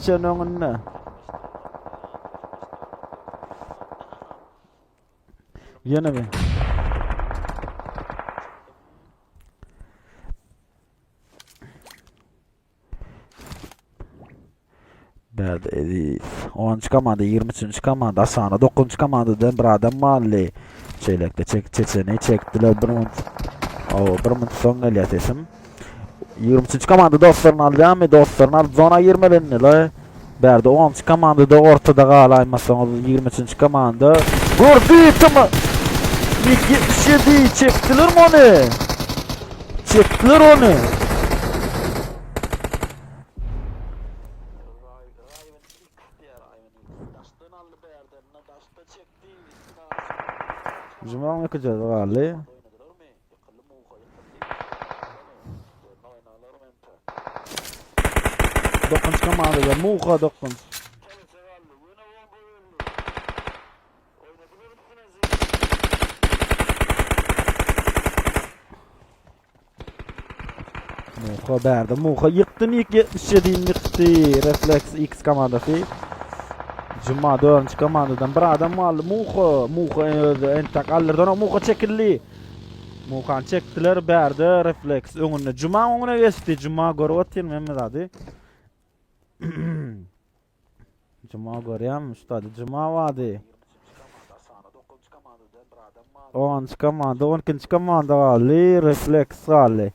Çeçen öňünde. Ýene bir. Bärde Eziz. 10-njy komanda, 23-nji komanda, Asana 9-njy komandadan bir adam galdy. Şeýlelikde çek çeçeni çekdiler bir minut. O, bir minut soň gelýär sesim. 23-nji komanda dostlaryny alýarmy? Dostlaryny alyp zona girmeli indi la. Bärde 10-njy komanda-da ortada galaýmasaňyz 23-nji komanda. Gördi tama. Mik 77 çekdiler ony. Çekdiler ony. Jumaň iki galdy. Dokuzunjy komandada Muha dokuzunjy. Muha bärde Muha ýykdy Nik 77 ýykdy. Reflex X komandasy. Juma 4-nji komandadan bir adam galdy. Muha, Muha özü entek aldyrdan Muha çekildi. Muhany çekdiler bärde Reflex öňünde. Juma öňüne geçdi. Juma görüp otyryn hemme zady. Juma görýärmi şu zady? Juma bady. 10-njy komanda, 12-nji komanda galdy. Reflex galdy.